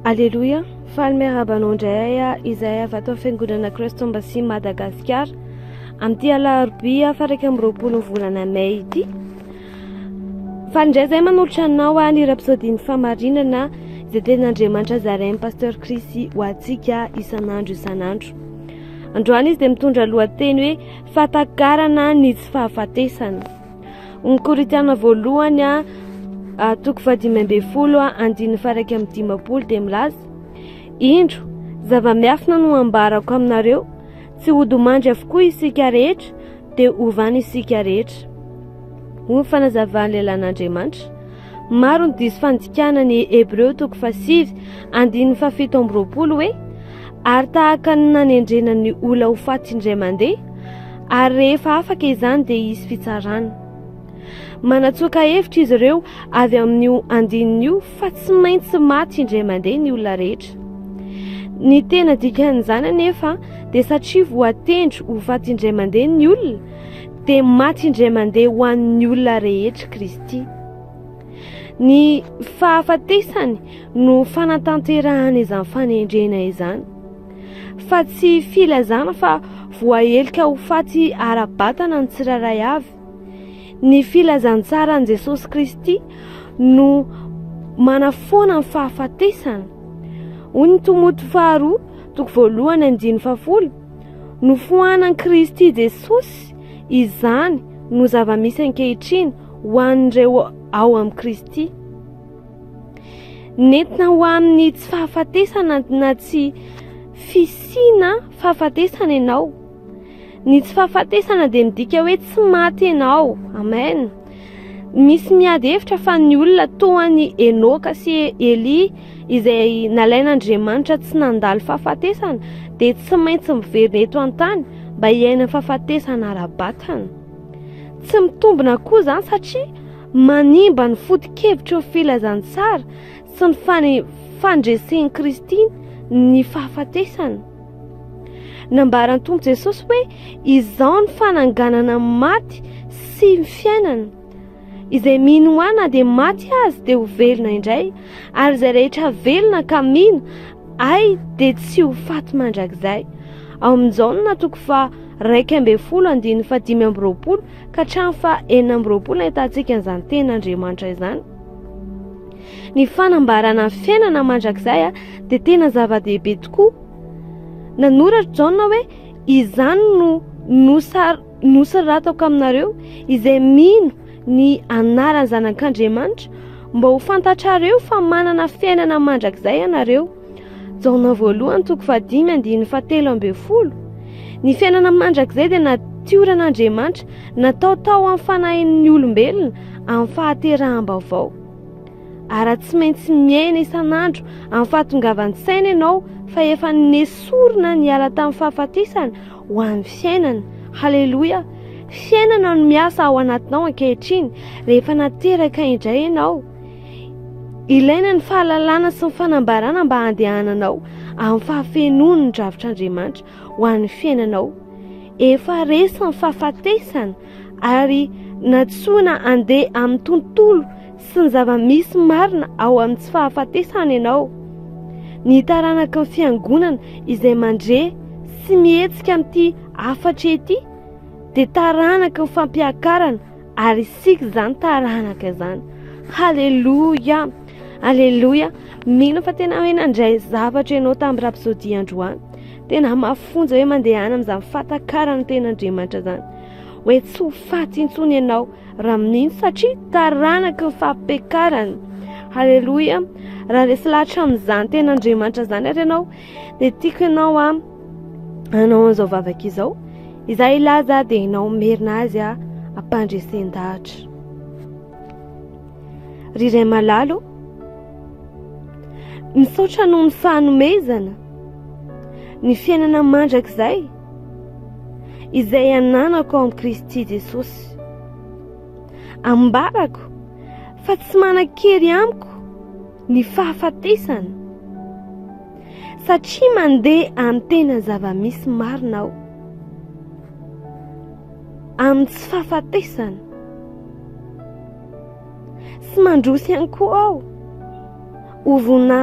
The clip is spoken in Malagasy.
Aleloia! Faly miarahaba anao indray izahay avy ato amin'ny Fiangonana Christ Embassy Madagasikara amin'ity alarobia faha 21 ny volana mey ity. Faly indray izahay manolotra anao ny Rhapsodie-n'ny Fahamarinana izay tenin'Andriamanitra zarain'ny Pasteur Chris ho antsika isan'andro isan'andro. Androany izy dia mitondra lohateny hoe Fahatakarana ny tsy fahafatesana. Ny Korintiana voalohany a toko fahadimy ambin'ny folo andininy faha-51 dia milaza: Indro, zava-miafina no ambarako aminareo, tsy hodimandry avokoa isika rehetra, dia hovana isika rehetra. Hoy ny fanazavan'ny lehilahin'Andriamanitra. Maro ny diso fandikana ny Hebreo toko fahasivy andininy faha-27 hoe ary tahaka ny nanendrena ny olona ho faty indray mandeha, ary rehefa afaka izany dia hisy fitsarana. Manatsoaka hevitra izy ireo avy amin'io andininy io fa tsy maintsy maty indray mandeha ny olona rehetra. Ny tena dikan'izany anefa dia satria voatendry ho faty indray mandeha ny olona, dia maty indray mandeha ho an'ny olona rehetra Kristy. Ny fahafatesany no fanatanterahana izany fanendrena izany, fa tsy filazana fa voahelika ho faty ara-batana ny tsirairay avy. Ny filazantsaran'i Jesosy Kristy no manafoana ny fahafatesana. Hoy ny Timoty faharoa, toko voalohany andininy fahafolo, nofoanan'i Kristy Jesosy izany no zava-misy ankehitriny ho an'ireo ao amin'i Kristy. Nentina ho amin'ny tsy fahafatesana na tsy fisiana fahafatesana ianao. Ny tsy fahafatesana dia midika hoe tsy maty ianao. Amen. Misy miady hevitra fa ny olona toa an'i Enoka sy Elia izay nalain'Andriamanitra tsy nandalo fahafatesana dia tsy maintsy miverina eto an-tany mba hiaina fahafatesana ara-batana. Tsy mitombina koa izany satria manimba ny foto-kevitry ny filazantsara sy ny fandresen'i Kristy ny fahafatesana. Nambaran'ny Tompo Jesosy hoe izao ny fananganana ny maty sy ny fiainana. Izay mino ahy na dia maty azy dia ho velona indray, ary izay rehetra velona ka mino ahy dia tsy ho faty mandrakizay. Ao amin'ny Jaona toko faha 11 andininy faha 25 ka hatramin'ny faha 26 ahitantsika an'izany tenin'Andriamanitra izany. Ny fanambarana ny fiainana mandrakizay dia tena zava-dehibe tokoa. Nanoratra Jaona hoe izany no nosoratako aminareo izay mino ny anaran'ny Zanak'Andriamanitra mba ho fantatrareo fa manana fiainana mandrakizay ianareo. Jaona voalohany toko fahadimy andininy fahatelo ambin'ny folo. Ny fiainana mandrakizay dia natioran'Andriamanitra natao tao amin'ny fanahin'ny olombelona amin'ny fahateraham-baovao. Ary tsy maintsy miaina isan'andro amin'ny fahatongavan-tsaina ianao fa efa nesorina niala tamin'ny fahafatesana ho an'ny fiainana. Haleloia! Fiainana no miasa ao anatinao ankehitriny rehefa nateraka indray ianao. Ilaina ny fahalalana sy ny fanambarana mba handehananao amin'ny fahafenoan'ny drafitr'Andriamanitra ho an'ny fiainanao. Efa resy ny fahafatesana ary nantsoina handeha amin'ny tontolo sy ny zava-misy marina ao amin'ny tsy fahafatesana ianao. Ny taranaky ny fiangonana izay mandre sy mihetsika amin'ity hafatra ity dia taranaky ny fampiakarana ary isika izany taranaka izany. Haleloia! Aleloia! Mino fa tena hoe nandray zavatra ianao tamin'ny Rhapsodie androany. Tena mafonja hoe mandehana amin'izany fahatakarana ny tenin'Andriamanitra izany. Hoe tsy ho faty intsony ianao raha mino satria taranaky ny fampiakarana. Haleloia! Raha resy lahatra amin'izany tenin'Andriamanitra izany ary ianao dia tiako ianao a hanao an'izao vavaka izao. Izaho hilaza dia ianao merina azy a ampandresen-dahatra. Ry Ray malala ô, misaotra noho ny fanomezana ny fiainana mandrakizay izay ananako ao amin'i Kristy Jesosy. Ambarako fa tsy manan-kery amiko ny fahafatesana satria mandeha amin'ny tena zava-misy marina aho. Amin'ny tsy fahafatesana. Sy mandroso ihany koa aho. Ho voninahitra.